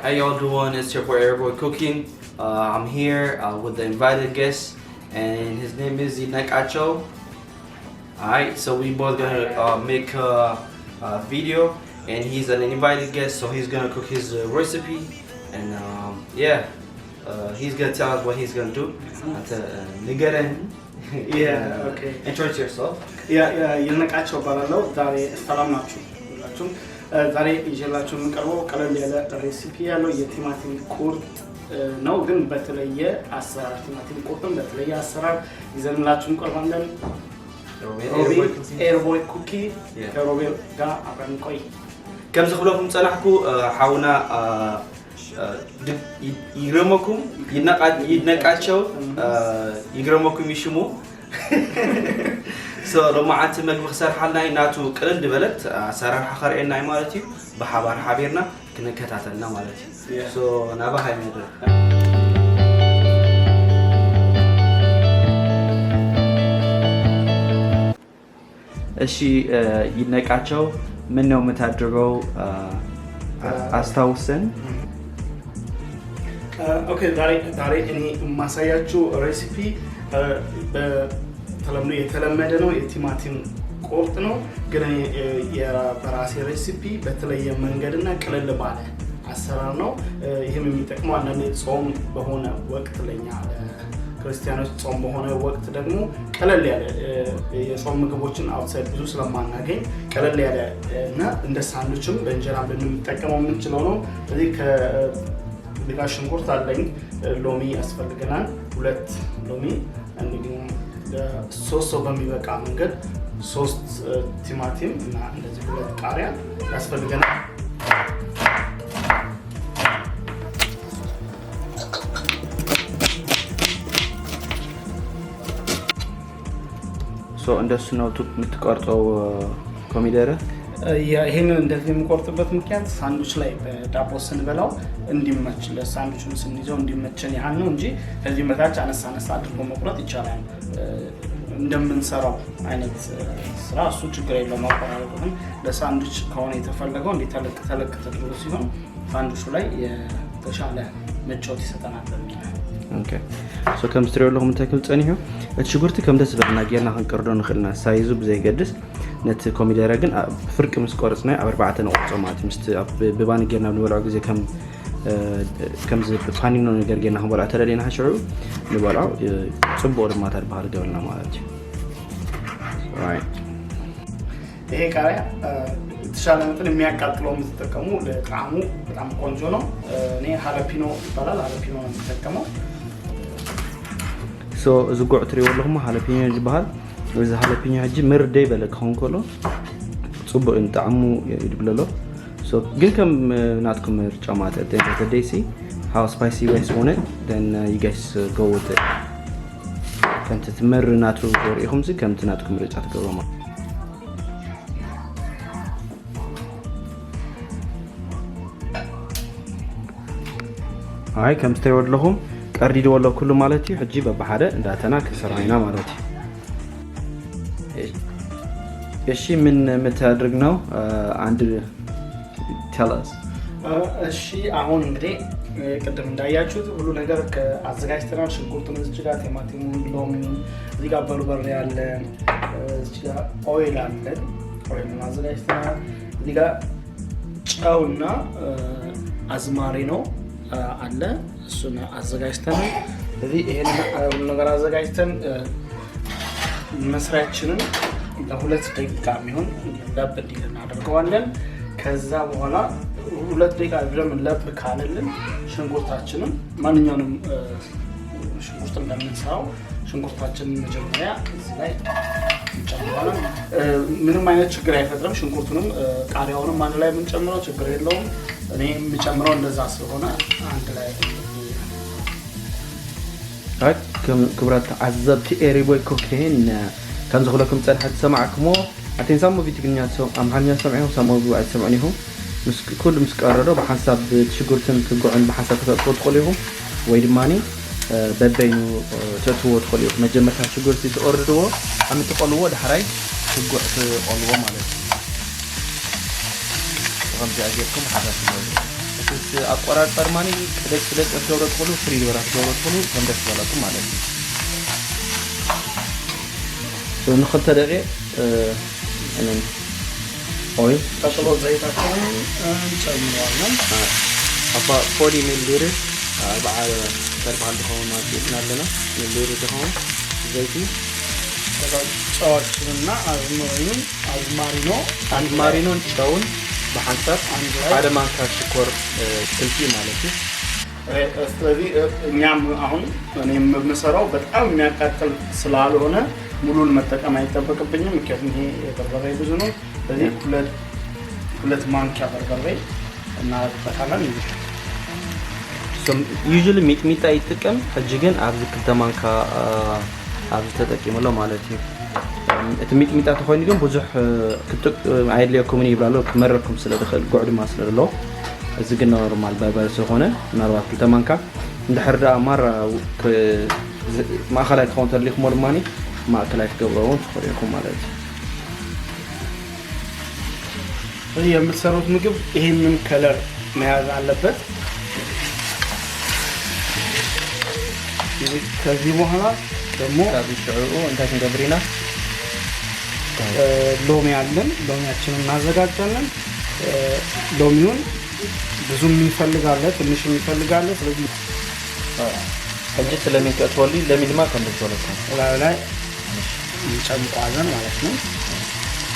How y'all doing? It's your boy Airboy Cooking. Uh, I'm here uh, with the invited guest, and his name is Yidnaqacho. All right, so we both gonna uh, make a, a video, and he's an invited guest, so he's gonna cook his uh, recipe, and um, yeah, uh, he's gonna tell us what he's gonna do. Until uh, ንገረን. Yeah, okay. Introduce yourself. ያ ያ፣ ይድነቃቸው እባላለሁ። ዛሬ ሰላም ናችሁ ሁላችሁም? እ፣ ዛሬ ይዤላችሁ የምንቀርበው ቀለል ያለ ሬሲፒ ያለው የቲማቲም ቁርጥ እ፣ ነው፣ ግን በተለየ አሰራር፣ ቲማቲም ቁርጥም በተለየ አሰራር ይዘንላችሁ እንቀርባለን። ሮቤል ኤርቦይ ኩኪ ከሮቤል ጋር አብረን ቆይ። ከምዚ ክብለኩም ጸናሕኩ ሓውና ይግረመኩም ይድነቃቸው ይግረመኩም ይሽሙ። ሎማዓንቲ መግቢ ክሰርሓልና እዩ። ናቱ ቅልል ዝበለት ኣሰራርሓ ከርእየና እዩ ማለት እዩ። ብሓባር ሓቢርና ክንከታተልና ማለት እዩ። ናባኻ ይመድረክ። እሺ ይድነቃቸው፣ ምን ነው የምታደርገው? አስታውሰን። ኦኬ፣ ዛሬ እኔ የማሳያችሁ ሬሲፒ በተለምዶ የተለመደ ነው፣ የቲማቲም ቁርጥ ነው። ግን እኔ በራሴ ሬሲፒ በተለየ መንገድና ቅልል ባለ አሰራር ነው። ይህም የሚጠቅመው አንዳንድ ጾም በሆነ ወቅት ለኛ ክርስቲያኖች ጾም በሆነ ወቅት ደግሞ ቀለል ያለ የጾም ምግቦችን አውትሳይድ ብዙ ስለማናገኝ ቀለል ያለ እና እንደ ሳንዱችም በእንጀራ ብንጠቀመው የምንችለው ነው። ስለዚህ ከዚህ ጋር ሽንኩርት አለኝ፣ ሎሚ ያስፈልገናል፣ ሁለት ሎሚ፣ እንዲሁም ሶስት ሰው በሚበቃ መንገድ ሶስት ቲማቲም እና እንደዚህ ሁለት ቃሪያ ያስፈልገናል። እንደሱ ነው የምትቆርጠው ኮሚደረ? ይህንን እንደዚህ የምቆርጥበት ምክንያት ሳንዱች ላይ በዳቦ ስንበላው እንዲመች፣ ለሳንዱቹን ስንይዘው እንዲመችን ያህል ነው እንጂ ከዚህ በታች አነስ አነስ አድርጎ መቁረጥ ይቻላል። እንደምንሰራው አይነት ስራ እሱ ችግር የለውም። አቆራረጡ ግን ለሳንዱች ከሆነ የተፈለገው እንዲህ ተለቅ ተለቅ ተደርጎ ሲሆን ሳንዱቹ ላይ የተሻለ ምቾት ይሰጠናል በሚል ነው። ከም ትሪኦ ኣለኹም እንታይ ክብል ጸኒሑ፣ እቲ ሽጉርቲ ከም ደስ ዝበለና ጌርና ክንቀርዶ ንኽእል ኢና፣ ሳይዙ ብዘይገድስ። ነቲ ኮሚደረ ግን ብፍርቂ ምስ ቆረጽናዮ ኣብ ኣርባዕተ ንቆርጾ ማለት እዩ። ምስቲ ብባኒ ጌርና ብንበልዖ ግዜ ከም ከምዚ ፓኒኖ ነገር ጌርና ክንበልዖ ተደሊና ሽዑ ንበልዖ። ጽቡቕ ድማ ተድበሃል ገብርና ማለት እዩ። ይሄ ቃሪያ የተሻለ መጠን የሚያቃጥለው የምትጠቀሙ ለጣዕሙ በጣም ቆንጆ ነው። እኔ ሀለፒኖ ይባላል፣ ሀለፒኖ ነው የምጠቀመው። እዚ ጉዕ ትሪእዎ ኣለኹም ሀለፒኖ ዝበሃል። እዚ ሀለፒኖ ሕጂ ምርደይ በለ ክኸውን ከሎ ጽቡቕ እዩ ጣዕሙ ይድብለሎ። ግን ከም ናትኩም ምርጫ ማለት ደይሲ how spicy you guys want it, then uh, you guys uh, go with it. ከምቲ ትመሪ ናቱ ሪኢኹም ዚ ከምቲ ናትኩም ምርጫ ትገብሮ ማለት። ኣይ ከም ትሪእዎ ኣለኹም ቀርዲድዎ ኣሎ ኩሉ ማለት እዩ። ሕጂ በብሓደ እንዳተና ክሰርሖ ኢና ማለት እዩ። እሺ ምን የምታደርግ ነው አንድ tell us. እሺ አሁን እንግዲህ ቅድም እንዳያችሁት ሁሉ ነገር አዘጋጅተናል። ሽንኩርቱን እዚች ጋር፣ ቲማቲሙን፣ ሎሚ እዚህ ጋር፣ በርበሬ አለን፣ እዚች ጋር ኦይል አለን፣ ኦይል አዘጋጅተናል። እዚህ ጋር ጨውና አዝማሪ ነው አለ፣ እሱን አዘጋጅተናል። ስለዚህ ይሄን ሁሉ ነገር አዘጋጅተን መስሪያችንን ለሁለት ደቂቃ የሚሆን ለብ እንዲል እናደርገዋለን። ከዛ በኋላ ሁለት ደቂቃ ብለን ለብ ካለልን ሽንኩርታችንን ማንኛውንም ሽንኩርት እንደምንሰራው ሽንኩርታችንን መጀመሪያ እዚህ ላይ እንጨምረዋለን። ምንም አይነት ችግር አይፈጥርም። ሽንኩርቱንም ቃሪያውንም አንድ ላይ የምንጨምረው ችግር የለውም። እኔ የምጨምረው እንደዛ ስለሆነ አንድ ላይ ክቡራት ተዓዘብቲ ኤሪቦይ ኩኪን ከምዚ ክብለኩም ፀንሐ ዝሰማዕኩሞ ኣቴንሳሞ ቪትግርኛ ኣምሓርኛ ዝሰምዑ ኢኹም፣ ሳሞ ኣይትሰምዑን ኢኹም። ኩሉ ምስ ቀረዶ ብሓንሳብ ሽጉርትን ክጉዕን ብሓንሳብ ከተእትዎ ትኽእሉ ኢኹም፣ ወይ ድማ በበይኑ ተእትዎ ትኽእሉ ኢኹም። መጀመርታ ሽጉርቲ ትቆርድዎ፣ ዓሚ ትቆልዎ፣ ዳሕራይ ክጉዕ ትቆልዎ ማለት እዩ። ከምዚኣ ጌርኩም ሓዳስ ትገብሩ። ምስ ኣቆራርጻ ድማ ቅደድ ቅደድ ክትገብሮ ትኽእሉ፣ ፍሪ ዝበላ ክትገብሮ ትኽእሉ፣ ከም ደስ ዝበለኩም ማለት እዩ። So ንኽልተ ደቂቕ፣ እ፣ እንን ኦይል ቀጥሎ ዘይታችንን እንጨምረዋለን። ኣባ ፎርቲ ሚሊ ሊትር፣ ኣርባዓ ተርባዕተ ዝኸውን ማለት እዩ ኣለና። ሚሊ ሊትር ዝኸውን ዘይቲ። ከዛ ጨዋችንና ኣዝማሪኖን፣ ኣዝማሪኖ ኣዝማሪኖን ጨውን ብሓንሳብ፣ አንድ ላይ። ሓደ ማንካ ሽኮር፣ እ፣ ፍልፍል ማለት እዩ። እ፣ ስለዚህ፣ እ፣ እኛም አሁን እኔ የምሰራው በጣም የሚያቃጥል ስላልሆነ ሙሉን መጠቀም አይጠበቅብኝም። ምክንያቱም ይሄ በርበሬ ብዙ ነው። ስለዚህ ሁለት፣ ሁለት ማንኪያ በርበሬ እናደርግበታለን። Usually ሚጥሚጣ ይጥቀም፣ ሕጂ ግን ኣብዚ ክልተ ማንካ፣ እ፣ ኣብዚ ተጠቂሙ ኣሎ ማለት እዩ። እም፣ እቲ ሚጥሚጣ ተኾይኑ ግን ብዙሕ፣ እ፣ ክጥቅ-፣ እ፣ ኣየድልየኩምን ይብላ ኣሎ፣ ክመረኩም ስለ ዝኽእል፣ ጉዕ ድማ ስለ ዘለዎ። እዚ ግን ኖርማል በርበረ ስለኾነ ምናልባት ክልተ ማንካ፣ እንድሕር ደኣ ማራ ክ-፣ ዝ-፣ ማእኸላይ ክኸውን ተደሊኹሞ ድማ ማእከላይ ክትገብሮ እውን ትኽእሉ ኢኹም ማለት እዩ። ስለዚህ የምትሰሩት ምግብ ይሄንን ከለር መያዝ አለበት። ከዚህ በኋላ ደግሞ ካብዚ ሽዑኡ እንታይ ክንገብር ኢና? እ፣ ሎሚ አለን። ሎሚያችንን እናዘጋጃለን። እ፣ ሎሚውን ብዙም ይፈልጋለ፣ ትንሽ ይፈልጋለ። ስለዚህ ሕጂ እቲ ለሚን ከእትወሉ፣ ለሚን ድማ ከም ዝበለኩም እላዩ ላይ እንጨምቀዋለን ማለት ነው።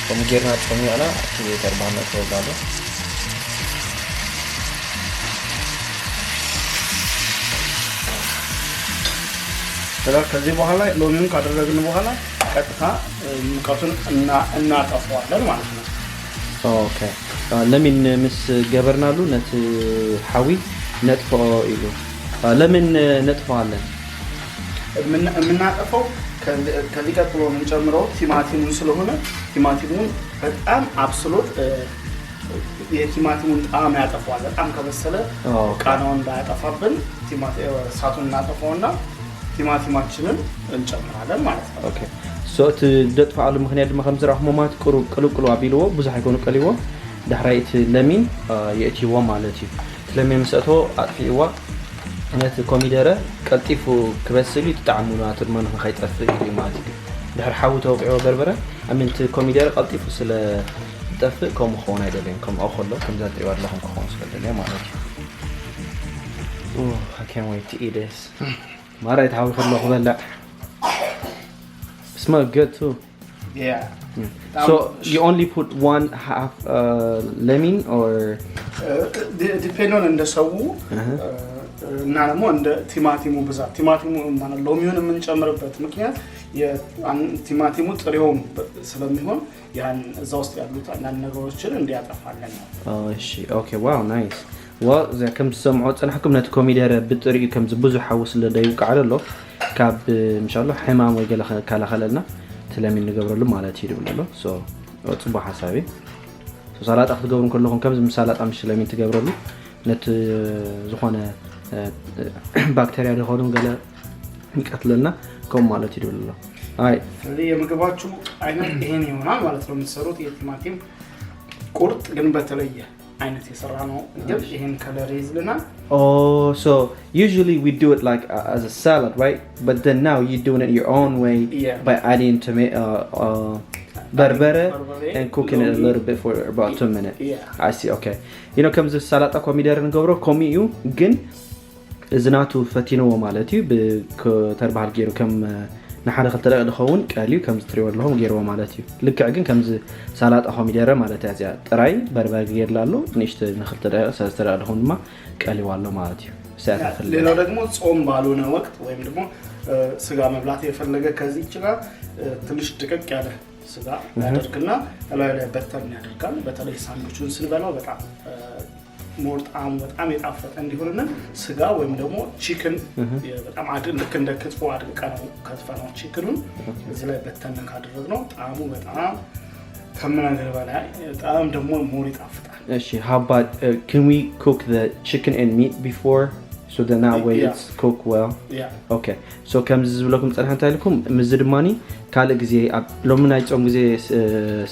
ከምኡ ጌርና ጨሚቕና እቲ ተርባና ተወዳሉ። ከዛ ከዚህ በኋላ ሎሚውን ካደረግን በኋላ ቀጥታ፣ እ፣ ሙቀቱን እና-፣ እናጠፋዋለን ማለት ነው። ኦኬ። አ፣ ለሚን ምስ ገበርናሉ ነቲ ሓዊ ነጥፍኦ ኢሉ። አ፣ ለምን ነጥፈዋለን? የምና-፣ የምናጠፋው ከዚህ፣ ከዚህ ቀጥሎ የምንጨምረው ቲማቲሙን ስለሆነ ቲማቲሙን በጣም አብስሎት፣ እ፣ የቲማቲሙን ጣዕም ያጠፋዋል። በጣም ከበሰለ ኦኬ። ቃናውን እንዳያጠፋብን ቲማቲ-፣ እ፣ እሳቱን እናጠፋውና ቲማቲማችንን እንጨምራለን ማለት ነው። ኦኬ። So እቲ ደጥፍኣሉ ምኽንያት ድማ ከም ዝረኣኹሞ ማለት ቅሩ-፣ ቅልቅሉ ኣቢልዎ ብዙሕ ኣይኮኑ ቀሊዎ። ዳሕራይ እቲ ለሚን፣ እ፣ የእትይዎ ማለት እዩ። እቲ ለሚን ምስ ኣእተዎ ኣጥፊእዋ። ነቲ ኮሚደረ ቀልጢፉ ክበስል እዩ፣ እቲ ጣዕሙ ናቱ ድማ ንኸይጠፍእ ኢሉ እዩ ማለት እዩ። ድሕሪ ሓዊ ተወቂዕዎ በርበረ፣ ኣሚን፣ እቲ ኮሚደረ ቀልጢፉ ስለ ዝጠፍእ ከምኡ ክኸውን ኣይደለየን። ከምኡ ከሎ ከምዛ ትሪእዋ ኣለኹም ክኸውን ስለ ዝደለየ ማለት እዩ። Ooh, I can't wait to eat this. ማራ እቲ ሓዊ ከሎ ክበልዕ። Smell good too. Yeah. So you only put one half, uh, lemon or? ዲፔንድ ኦን እንደ ሰው፣ uh-huh, እ፣ እና ደግሞ እንደ ቲማቲሙ ብዛት። ቲማቲሙ ማለት ሎሚውን የምንጨምርበት ምክንያት የ-፣ አን-፣ ቲማቲሙ ጥሬውን በ-፣ ስለሚሆን ያን እዛ ውስጥ ያሉት አንዳንድ ነገሮችን እንዲያጠፋለን ነው። Oh, እሺ። Okay, wow, nice. Well፣ እዚኣ ከም ዝሰምዖ ዝጸናሕኩም ነቲ ኮሚደረ ብጥሪኡ ከምዚ ብዙሕ ሓዊ ስለ ደይውቃዕ ዘሎ፣ ካብ፣ ምሻሎ፣ ሕማም ወይ ገለ ከ-፣ ከላኸለልና እቲ ለሚን ንገብረሉ ማለት እዩ ድብል ኣሎ። So፣ ጽቡቕ ሓሳብ እዩ። So፣ ሳላጣ ክትገብሩ ከለኹም ከምዚ ምስ ሳላጣ ምስ ለሚን ትገብረሉ፣ ነቲ ዝኾነ፣ እ፣ ባክተርያ ዝኾኑ ገለ ይቀትለልና፣ ከምኡ ማለት እዩ ድብል ኣሎ። ኣይ። ስለዚህ የምግባችሁ አይነት ይሄን ይሆናል ማለት ነው የምትሰሩት። የቲማቲም ቁርጥ ግን በተለየ አይነት የሰራ ነው። ግን እሺ። ይሄን ከለር ይዝልናል። Oh, so usually we do it like, uh, as a salad, right? But then now you're doing it your own way, yeah, by adding toma-, uh, uh, በርበረ በርበሬ፣ and cooking it a ሎሚ። Little bit for about two minutes. Yeah. I see, okay. You know፣ ከምዚ ሳላጣ ኮሚደር ንገብሮ ከምኡ እዩ፣ ግን እዚ ናቱ ፈቲንዎ ማለት እዩ። ብከተርባሃል ገይሩ ከም ንሓደ ክልተ ደቂቕ ዝኸውን ቀልዩ ከምዚ ትሪእዎ ኣለኹም ገይርዎ ማለት እዩ። ልክዕ ግን ከምዚ ሳላጣ ኮሚደረ ማለት እያ። እዚኣ ጥራይ በርበረ ገይርላ ኣሎ። ንእሽተ ንክልተ ደቂቕ፣ ሰለስተ ደቂቕ ዝኸውን ድማ ቀልይዋ ኣሎ ማለት እዩ። እሳያ ትፈልግ። ሌላው ደግሞ ጾም ባልሆነ ወቅት ወይም ደግሞ፣ እ፣ ስጋ መብላት የፈለገ ከዚች ጋር፣ እ፣ ትንሽ ድቅቅ ያለ ስጋ እህ። ያደርግና እላዩ ላይ በተን ያደርጋል። በተለይ ሳንዱቹን ስንበላው በጣም፣ እ፣ ሞር ጣዕሙ በጣም የጣፈጠ እንዲሆንና ስጋ ወይም ደግሞ ቺክን እህ። የ-፣ በጣም አድ-፣ ልክ እንደ ክትፎ አድቅቀ ነው ከትፈነው ቺክኑን ኦኬ። እዚህ ላይ በተን ካደረግነው ጣዕሙ በጣም ከምነገር በላይ በጣም ደግሞ ሞር ይጣፍጣል። እሺ፣ how about, uh, can we cook the chicken and meat before? So then that way Yeah. it's cooked well? Yeah. Okay. So ከምዚ ዝብለኩም ጸንሐ እንታይ ኢልኩም፣ ምስዚ ድማኒ ካልእ ግዜ ኣብ ሎሚ ናይ ጾም ግዜ ስ-፣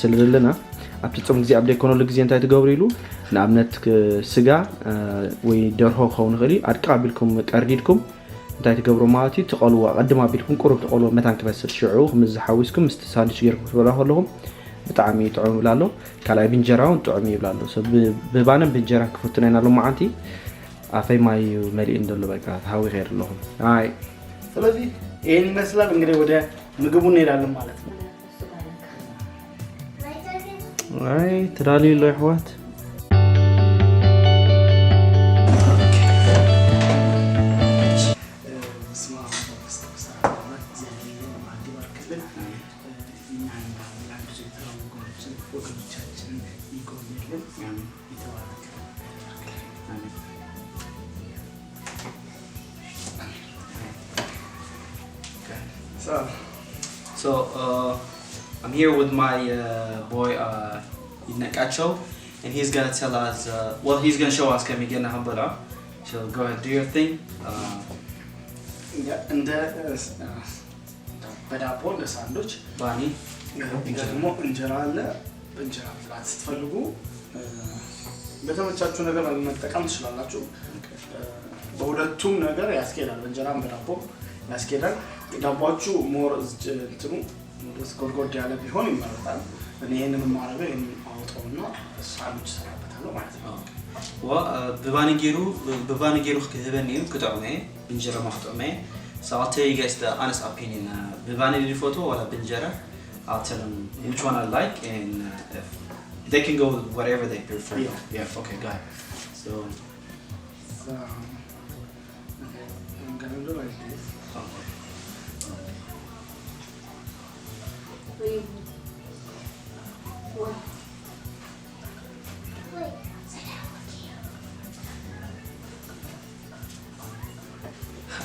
ስለ ዘለና ኣብቲ ጾም ግዜ ኣብ ዘይኮነሉ ግዜ እንታይ ትገብሩ ኢሉ ንኣብነት ክ- ስጋ እ፣ ወይ ደርሆ ክኸውን ይኽእል እዩ ኣድቅቕ ኣቢልኩም ቀርዲድኩም እንታይ ትገብሩ ማለት እዩ ትቐልዎ ኣቐድም ኣቢልኩም ቁሩብ ትቐልዎ መታን ክበስል ሽዑ ክምዚ ሓዊስኩም ምስቲ ሳንዱች ገይርኩም ክትበልዑ ከለኹም ብጣዕሚ ጥዑም ይብላ ኣሎ። ካልኣይ ብእንጀራ እውን ጥዑም ይብላ ኣሎ። So ብ- ብባንን ብእንጀራን ክፍትኖ ኢና ሎማዓንቲ። ኣፈይ ማይ እዩ መሊእን ዘሎ በቃ ተሃዊኸ ኣለኹ። ኣይ ስለዚህ ይህን ይመስላል። እንግዲህ ወደ ምግቡ እንሄዳለን ማለት ነው። ኣይ ተዳልዩ ኣሎ ኣሕዋት። ወገኖቻችንን ይጎብኝልን። የተባረከ ያደርግልን። So, so uh, I'm here with my uh, boy uh, Yidnekacho, and he's gonna tell us. Uh, well, he's gonna show us ከመይ ጌርና ከም በልዖ. So go ahead, do your thing. Uh, እንደ በዳቦ እንደ ሳንዶች ባኒ ደግሞ እንጀራ አለ። በእንጀራ መብላት ስትፈልጉ በተመቻችሁ ነገር መጠቀም ትችላላችሁ። በሁለቱም ነገር ያስኬዳል። በእንጀራም በዳቦ ያስኬዳል። ዳቧችሁ more እንትኑ ጎድጎድ ያለ ቢሆን ይመረጣል። እኔ ይህንን የማደርገው ይህን አወጣውና ሳንዶች እሰራበታለሁ ማለት ነው። ብባኒ ገይሩ ብባኒ ገይሩ ክህበኒ እዩ ክጥዕመ ብእንጀራ ማ ክጥዕመ። So I'll tell you guys the honest opinion. ብባኒ ዝፈትዎ ወላ ብእንጀራ? I'll tell them which one I like and uh, if they can go with whatever they prefer. Yeah. Yeah, okay, go ahead. So So, okay, I'm gonna do like this.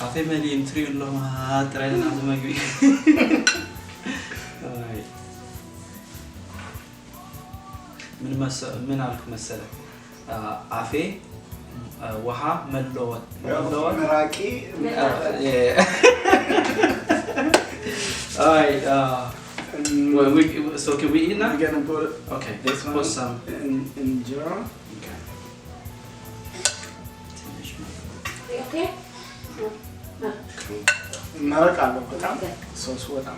ኣፈይ መሊእን ትሪኡ ኣለኹም ጥራይ ናቱ መግቢ። ምን መሰ ምን ኣልኩ መሰለ ኣፌ ውሃ መለወት መለወት ምራቂ Alright, uh, we, we, so can we eat now? We're gonna put Okay, this put one some. in, እንጀራ Okay. መረቅ አለው። በጣም ሶሱ በጣም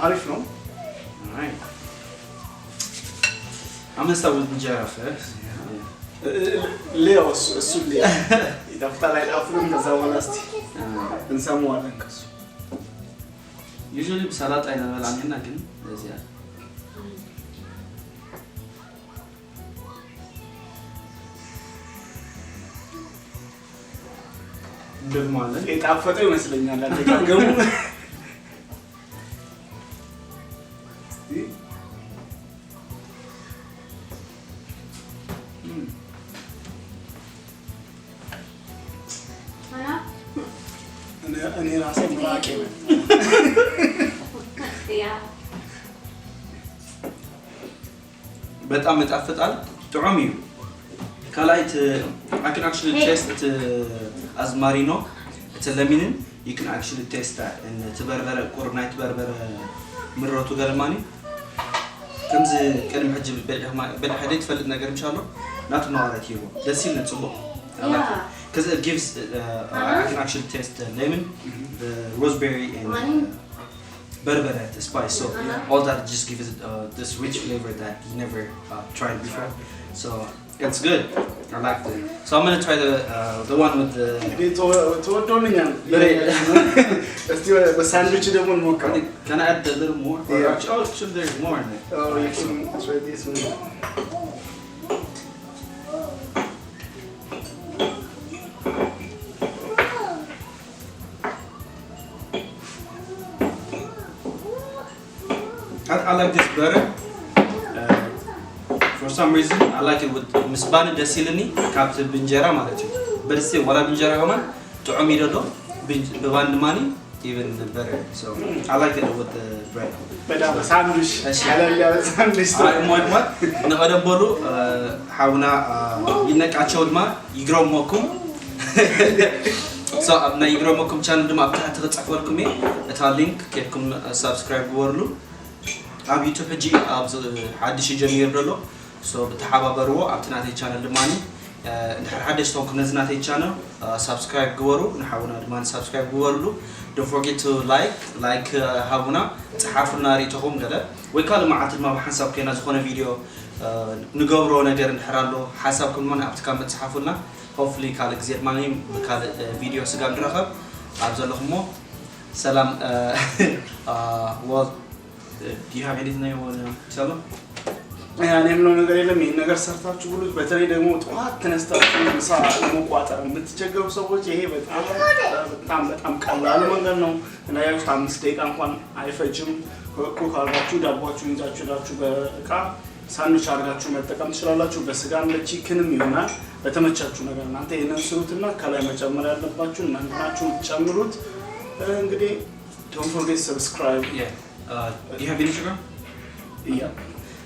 አሪፍ ነው። Alright. I'm gonna start with እንጀራ first. ሌው እሱ እሱ ሌው ይጣፍጣል አይጣፍጥም፣ ከዛ በኋላ እስቲ እንሰማዋለን ከሱ። Usually ብሰላጣ ኢና በላሚና ግን እዚያ እንደግማለን። የጣፈጠው ይመስለኛል አጠቃቀሙ። እስቲ እኔ ራሴ ምራቄ ነው። በጣም ይጣፍጣል፣ ጥዑም እዩ። ካልኣይ እቲ I can actually taste እቲ ኣዝማሪኖ እቲ ለሚንን you can actually taste that። እቲ በርበረ ቁሩብ ናይቲ በርበረ ምረቱ ገርማኒ ከምዚ ቅድሚ ሕጂ በሊዕኻ ዘይትፈልጥ ነገር ምሻሎ ናቱ ማዋራት ይህቦ ደስ ይብል ጽቡቕ because it gives uh, I can actually taste the lemon, the rosemary and uh, በርበረ, the spice. So all that just gives it uh, this rich flavor that you never uh, tried before. So it's good. I like it. So I'm gonna try the uh, the one with the. ተወዶልኛል። እስቲ በሳንዱች ደግሞ እንሞክረው። Can I add a little more? Or Yeah. Actually, oh, should there's more in it. Oh, you can try this one. I, I like this better. Uh, for some reason, I like it with ምስ ባኒ ደስ ኢልኒ ካብቲ ብእንጀራ ማለት እዩ። በርሲ ወላ ብእንጀራ ከማን ጥዑም እዩ ደሎ ብባኒ ድማ even better. So I like it with the bread. በጣም ሳንዱሽ እሺ። ቀለል ያለ ሳንዱሽ ኣይ እሞ ድማ ንቐደም በሉ ሓውና ይነቃቸው ድማ ይግረሞኩም። So ኣብ ናይ ይግረሞኩም ቻነል ድማ ኣብ ታሕቲ ክፅሕፈልኩም እየ። እታ ሊንክ ኬድኩም ሳብስክራይብ ግበርሉ። ኣብ ዩቱብ ሕጂ ኣብዚ ሓድሽ ጀሚሩ ዘሎ። ሶ ብተሓባበርዎ ኣብቲ ናተይ ቻነል ድማ፣ እንድሕር ሓደሽ ተኾንኩም ነዚ ናተይ ቻነል ሳብስክራይብ ግበሩ፣ ንሓውና ድማ ሳብስክራይብ ግበርሉ። Don't forget to like, like ሃቡና፣ ጸሓፉልና ሪኢቶኹም ገለ ወይ ካልእ መዓልቲ ድማ ብሓንሳብ ኮይና ዝኾነ ቪድዮ ንገብሮ ነገር እንድሕር ኣሎ ሓሳብኩም ድማ ኣብቲ ካመንት ጸሓፉልና። Hopefully ካልእ ግዜ ድማ ብካልእ ቪድዮ ስጋ ንራኸብ። ኣብ ዘለኹሞ ሰላም። Well, do you have anything you want to tell them? እኔ የምለው ነገር የለም። ይህን ነገር ሰርታችሁ ብሉት። በተለይ ደግሞ ጠዋት ተነስታችሁ ምሳ ለመቋጠር የምትቸገሩ ሰዎች ይሄ በጣም በጣም በጣም ቀላሉ መንገድ ነው። እንዳያችሁት አምስት ደቂቃ እንኳን አይፈጅም። ኩክ አድርጋችሁ ዳቦአችሁን ይዛችሁ ሄዳችሁ በእቃ ሳንዱች አድርጋችሁ መጠቀም ትችላላችሁ። በስጋም በቺክንም ይሆናል። በተመቻችሁ ነገር እናንተ ይህንን ስሩትና ከላይ መጨመር ያለባችሁ እናንተ ናችሁ ጨምሩት። እንግዲህ don't forget subscribe. Yeah. Uh, do you have Instagram? Yeah.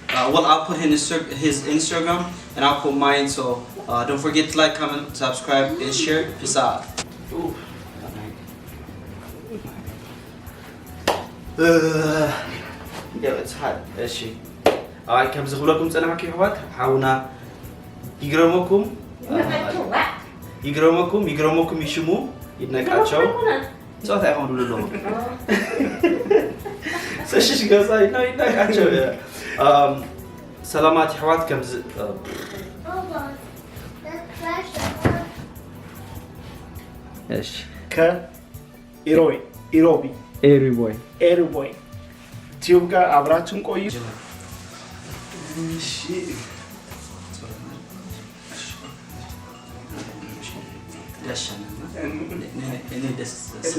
Uh, well, I'll put his, Insta- his Instagram and I'll put mine. So uh, don't forget to like, comment, subscribe, and share. Peace out. Ooh. Uh, yeah, it's hot. እሺ ኣይ ከምዚ ክብለኩም ጸናሕኩ ይሕዋት ሓውና ይግረመኩም ይግረመኩም ይግረመኩም ይሽሙ ይድነቃቸው ጸወታ ይኾን ብሉ ኣለዎ ሰሽሽ ገዛ ይድነቃቸው ሰላማት ይሕዋት ከምዚ እሺ ከኢሮይ ኢሮቢ ኤሪ ቦይ ኤሪ ቦይ ቲዩብ ጋር አብራችን ቆዩ። ደስ